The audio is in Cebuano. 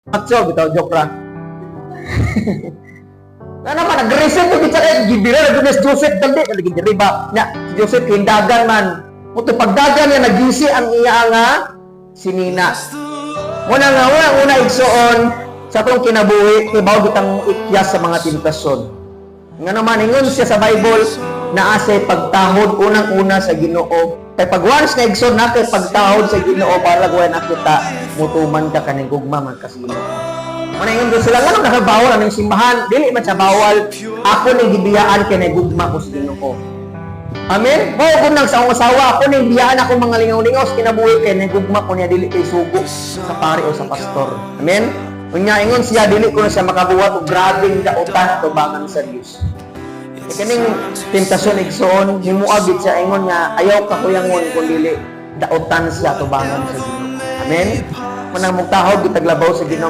Macho, bitaw, joke ra. Nga naman, nag-reset ko siya kay gibira na si Joseph dali, lagi diri ba? Nya, si Joseph hindagan man. Muto pagdagan niya, nagisi ang iya nga sinina. Muna nga una una, igsoon, sa atong kinabuhi, kibaw kitang ikyas sa mga tentasyon. Nga naman, ingon siya sa Bible, naa say pagtahod unang-una sa Ginoo. Kay pag once na, igsoon, na kay pagtahod sa Ginoo, para wala nakita mutuman ka kaning gugma man ka sa Ginoo. Muna ingon doon sila, ngano nakabawal ang simbahan? Dili man siya bawal. Ako ning gibiyaan kay nagugma ko sa Ginoo. Amen? Mao gud nang sa akong asawa, ako ning biyaan ako mga lingaw-lingaw sa kinabuhi kay nagugma ko niya, dili kay sugo sa pari o sa pastor. Amen? Unya ingon siya, dili ko na siya makabuhat og grabeng dautan tubangan sa Dios. Kay kaning tentasyon, igsoon, himuagid siya ingon nga ayaw ka kuyangon kung dili dautan siya tubangan sa Ginoo. Amen? Manang mugtahod kitag labaw sa Ginoo.